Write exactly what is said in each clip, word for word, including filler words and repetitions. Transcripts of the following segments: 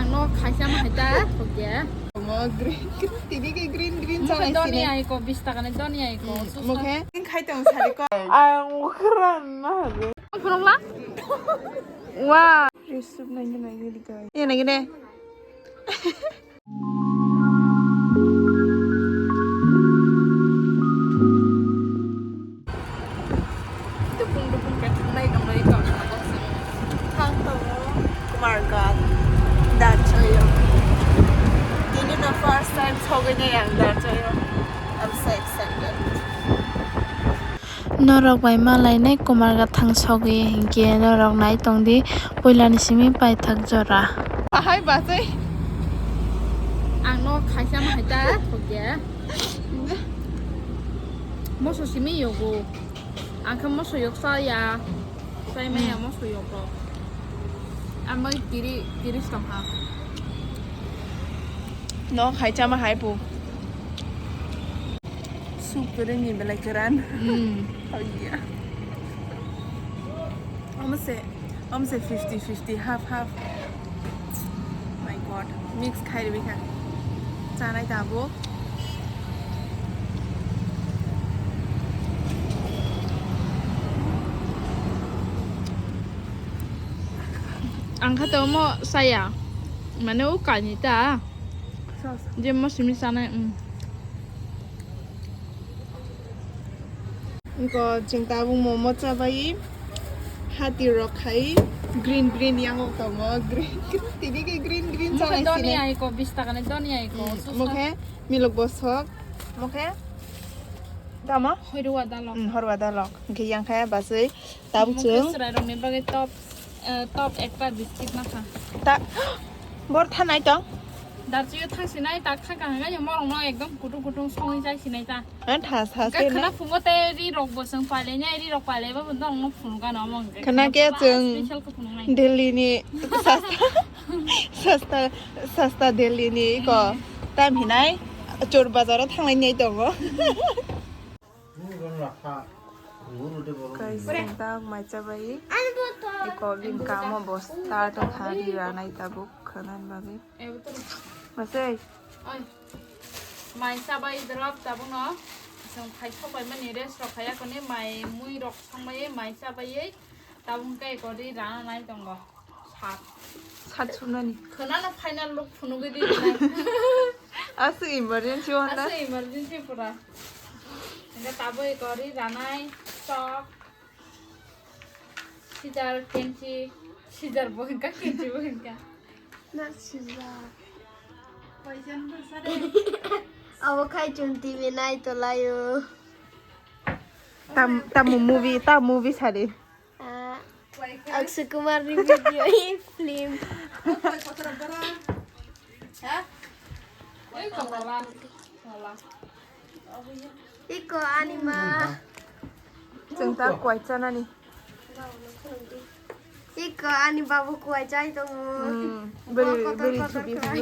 Ang no khaisa ma hai ta, okay. Omo green, green, tini ke green, green. Mukhe chana doni sini. Ai ko, bis taka ni doni ai ko. Hmm, susa. Mukhe? Khai tong sari ko. Ang khran ma. Ang khorok la? Wah. Yusuf nai nai nai nai. Iya nai nai. Dukung dukung khe thangbai tongbai tong. Thang tongo Kumarghat Darchoyo. Tini no first time sogwi nai ang Darchoyo. I'm so excited. Norok bai malainai Kumarghat thang sogwi hinkhe norok nai tongdi puilani simi paithak jora. Ahai bachai. Ang no khaisa ma hai ta, okay. Moso simi yogo. Ang khe moso yok sa ya. Sai maya moso yok rok. Ang bai tiri, tiris tong ha. No khaisa ma hai pu. Soup kwrwini belai kwran. Mm. Oh yeah. Omo se, omo se fifty fifty, half half. My God, mix khai rwi kha. Chanai tabuk. Ang kha to omo saya. Mane o kani ta. Sos. Je mo simi sanai. Mm. Ingko chwng tabuk momo chabai, hati rok khai, green green yango tamo, green green, tini ke green green. Mukhe chanai doni sini. Ai ko, bis taka ni doni ai ko. Hmm, susa. Mukhe milok bosok, mukhe tamo? Horwa dalok. Hmm, horwa dalok. Hingke yang khe basui tabuk. Mukhe chwng. Chwrai rok ni bagwi top, eh, top ekta biscuit ma kha. Ta, bor thanai tong? Darchiyo thang sinai, tak thang kha hwnkhai morok no ekdom kutung kutung songwi chai sinai ta. Ang tha sa se khwna phungo tei ri rok bo chwng pailai nai, ri rok pailai ba bo dong no phunuk gano omo hwnkhe. Khwna khe chwng special khe phunuk nai. Delhi ni sasta, sasta, sasta Delhi ni iko tam hinai chor bazar o thanglai nai tongo. Guys, sinta mai chabai iko bini kamo bosta tong kha ri ranai tabuk khwna bagwi. Masai. Oi. Mai chabai drop tabukno. Chwng phai sopai mani rest rok khaya koni mai mui rok songbai mai chabai tabuk kai kori rana nai tongo. Sat. Sat sunani. Khwnano final look phunugwi di nai. Aswk emergency wanda. Aswk emergency pura. Enggak tabuk kori ranai sok. Sijar, kenchi, sijar bo hinka, kenchi bo hinka. Abo khai chun T V nai tolaio. Tam, tam movie, tam movie sari. Ah, Akshay Kumar ni video i film. Ha? Oi, kapala. Kapala. Iko ani ma. Chwng ta kwai chanani. Iko ani babu kwai chai tongo. Hmm, beri, kotor beri kotor khibi kwai.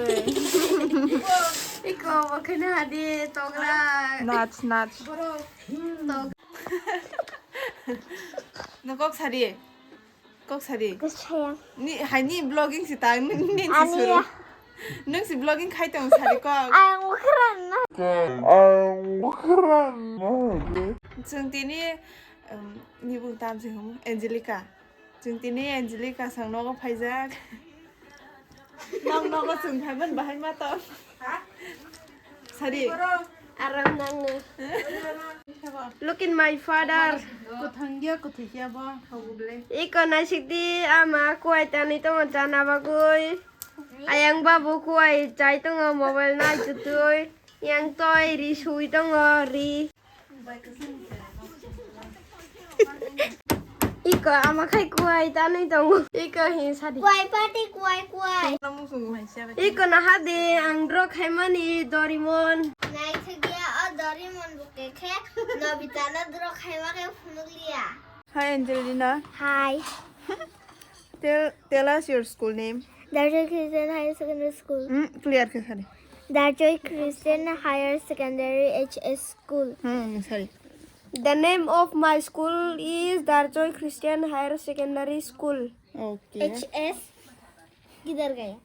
Iko bo kheno hadi togra. Nach, nach. Tok. Nokok sari. Kok sari. Kwchaya. Ni, hai ni vlogging si ta, ni, ni si Ani suru. Ya. Nung si vlogging khai tong sari kok. Ang ukhran na. Ang ukhran na. Chwng tini, um, ni bung tam si hum, Angelica. Chwng tini Angelica sang nogo phaijak. Nang nogo chwng phaiman bahai ma to. Ha? Sari. Aram nango. Look in my father. Kwthang ya, kwthwi ya bo. Iko naisik di ama kuwai tanwi tongo chana bagwi. Ayang babu kuwai chai tongo mobile nai tutui. Yang toi ri sui tongo ri. Iko ama khai kuwai tanwi tongo. Iko hin sadi. Kuwai pati kuwai kuwai. Iko nahadi ang draw khaimani Doraemon. Naithokya o Doraemon bo kekhe Nobita no draw khaima khe phunukliya. Hi Angelina. Hi. Tell, tell us your school name. Darjoi Christian Higher Secondary School. Mm, clear khe sadi. Darjoi Christian Higher Secondary H S School. Hmm, sorry. The name of my school is Darjoi Christian Higher Secondary School. Okay. H S. Gidar gaya.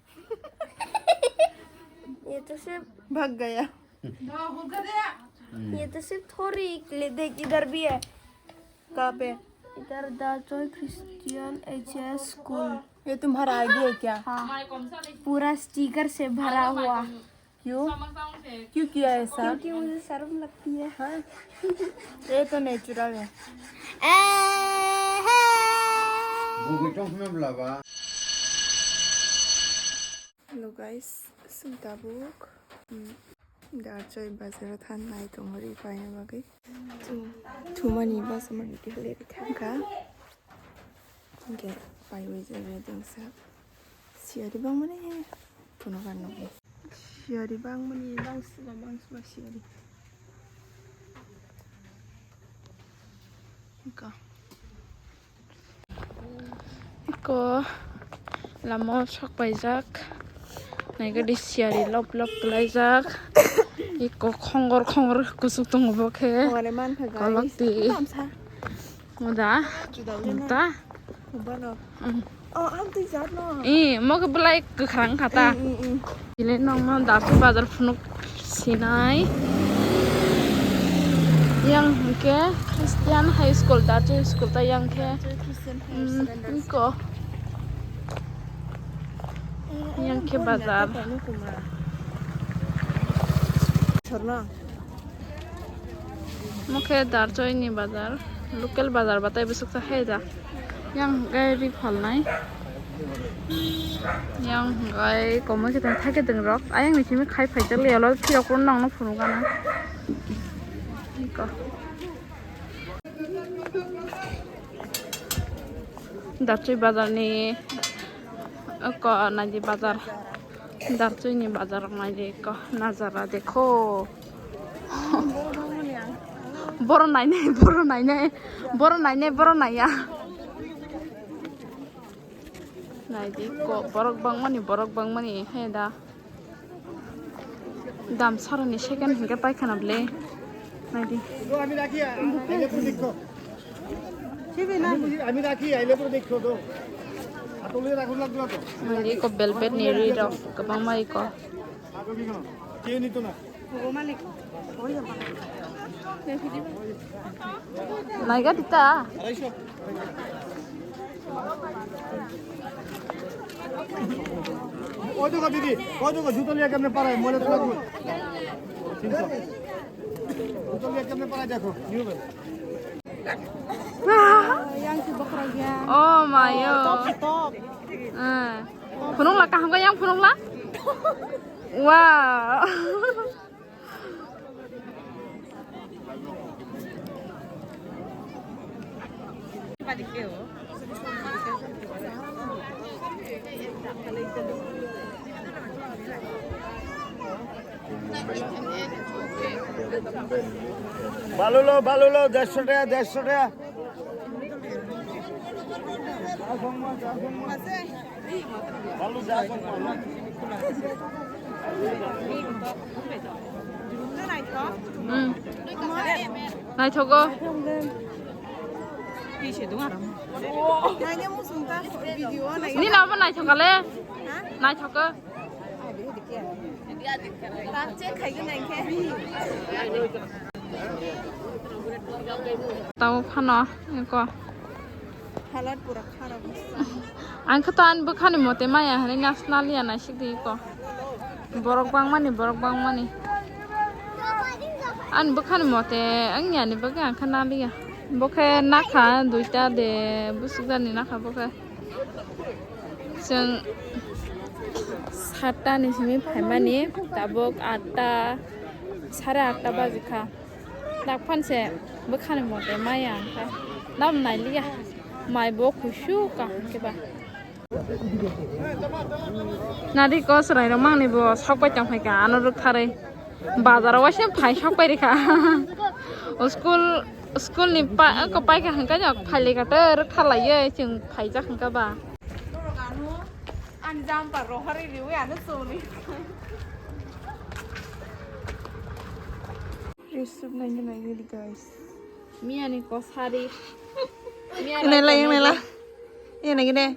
ये तो सिर्फ भाग गया। ये तो सिर्फ थोड़ी एक ले देख, इधर भी है। कहाँ पे? इधर दाचोई क्रिश्चियन एचएस स्कूल। ये तुम्हारा आईडी है क्या? हाँ। पूरा स्टिकर से भरा हुआ। क्यों? क्यों किया ऐसा? क्योंकि मुझे शर्म लगती है। हाँ? ये तो नेचुरल है। Hello guys, sing tabuk. Hmm, Darchoi bazar than nai tongori paina bagwi. Chwng thumani bus mani khe leri thangkha. Hingke paiwi jaiya dengsa. Siyari bangmani phunukha nukgo. Siyari bangmani bangsima bangsima siyari. Hingka. Iko lama o sok paijak. Naigadi siyari lop lop kwlaijak. Iko khongor khongor kuchuk tongo bo khe. Hwnwi mankha guys. Kolokti. Tamsa. Moda. Juda ule na. Moda. Bano. Mm. Oh, ang twi jat no. Eh, mo khe belai kwkhwrang kha ta. Mm, mm, mm. Ile nongno Darchoi bazar phunuk sinai. Yang hwnkhe Christian High School, Darchoi school ta yang khe. Darchoi Christian Higher Secondary School. Iko. Eh, yang khe bazar. Sorno. Mo khe Darchoi ni bazar, local bazar batai bwswk ta hai da. Yang hwnkhe ri phalnai. Yang hwnkhe komoi khe tong thai khe tong rok. Ayang ni simi khai phai jak liya lo phirok rok nang no phunuk gana. Iko. Darchoi bazar ni oko naidi bazar. Darchoi ni bazar naidi eko nazara dekho. Boro nainai, boro nainai, boro nainai, boro naiya. Naidi eko borok bangmani, borok bangmani he da. Dam sarani second hingke paikha na bwle. Naidi. আমি রাখি, আইলে পরে দেখো। আমি রাখি, আইলে পরে দেখো তো। হাতলে রাখুন লাগবে না তো। Naidi eko velvet ni ri rok kwbangma eko. কেউ নিত না। Naiga dita. আড়াইশো। ওই দেখো দিদি, ওই দেখো জুতো নিয়ে কেমনে পাড়ায়, ময়লা তো লাগবে। তিনশো। জুতো নিয়ে কেমনে পাড়ায় দেখো, new bag. Yang si bokra ya. Oh my god. Top, top. Eh. Phunukla kaham khe yang phunukla. Wow. বালু লো, বালু লো, দেড়শো টাকা, দেড়শো টাকা। Hmm. Naithogo. Nini lama naithokale. Naithogo. Tao phano eko. Halat pura kharap. Ang khe to ani bwkhani mote maya hinwi nasna liya naisik di eko. Borok bangmani, borok bangmani. Ani bwkhani mote wngya ni bagwi ang khe naliya. Bo khe nakha duita de bwswk jani nakha bo khe. Chwng satta ni simi phaimani tabuk atta, sare atta baji kha. Dakphan se bwkhani mote maya ang khe. Nabw nailiya. Mai bo kusu kaham khe ba. Nadi ko chwrai rok mangni bo sok bai tong phai kha ano rwktharwi. Bazar o waisa phai sok pai rikha. School, school ni pa, ko pai kha hwnkhe no phai lai kha to rwktharlaiwi chwng phaijak hwnkha ba. Ani jumper rohorwi riwi ano choli. Dress up naina nai guys. Miyani kosari. Miyani naila, yang naila. Yang naila. Yang naila.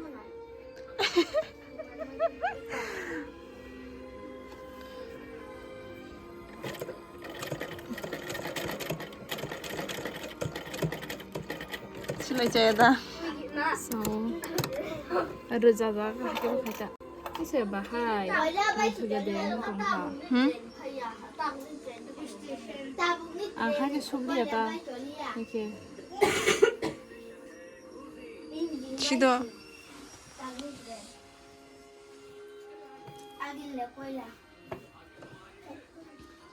Nai chaya da. So, rwjajak, hakhe bo khaita. Kisa bahai, naitholia de, wng tong kha. Hmm? Ang hakhe sukliya ta, hakhe. Sido.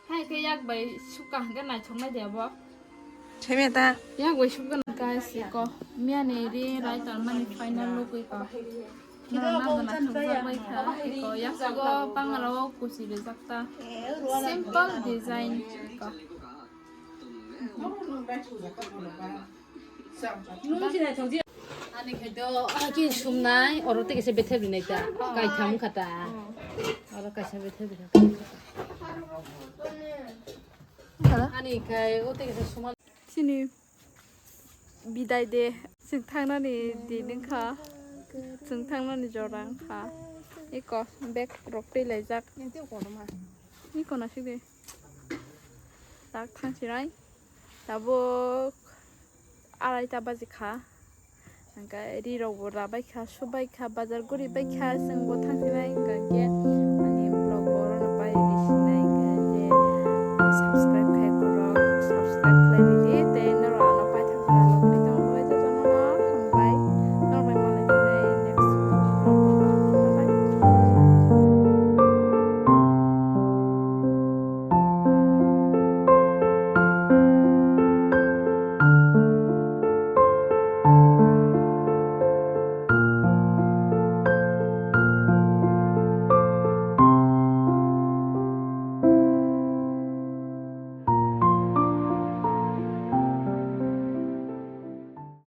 Hai khe yak bai sukha hwnkhe naithoknai de abo. Themeta. Yak bai sukha na guys, iko. Miyani ri rai tar mani final look iko. Na na na sukha bai kha iko. Yak go pangra o kuchi rijak ta. Simple design iko. Ani khai do, ah, ki sumnai, oro tei kaisa bethe rinai ta. Kaitham wngkha ta. Oro kaisa bethe rinai ta. Ani khai o tei kaisa suma. Chini bidai de, chwng thangnani din wngkha. Chwng thangnani jora wngkha. Eko bag rok tei laijak. Eko na sidi. Tak thang sinai. Tabuk araita baji kha. Hingke ri rok bo ra bai kha, su bai kha, bazar guri bai kha, chwng bo thang si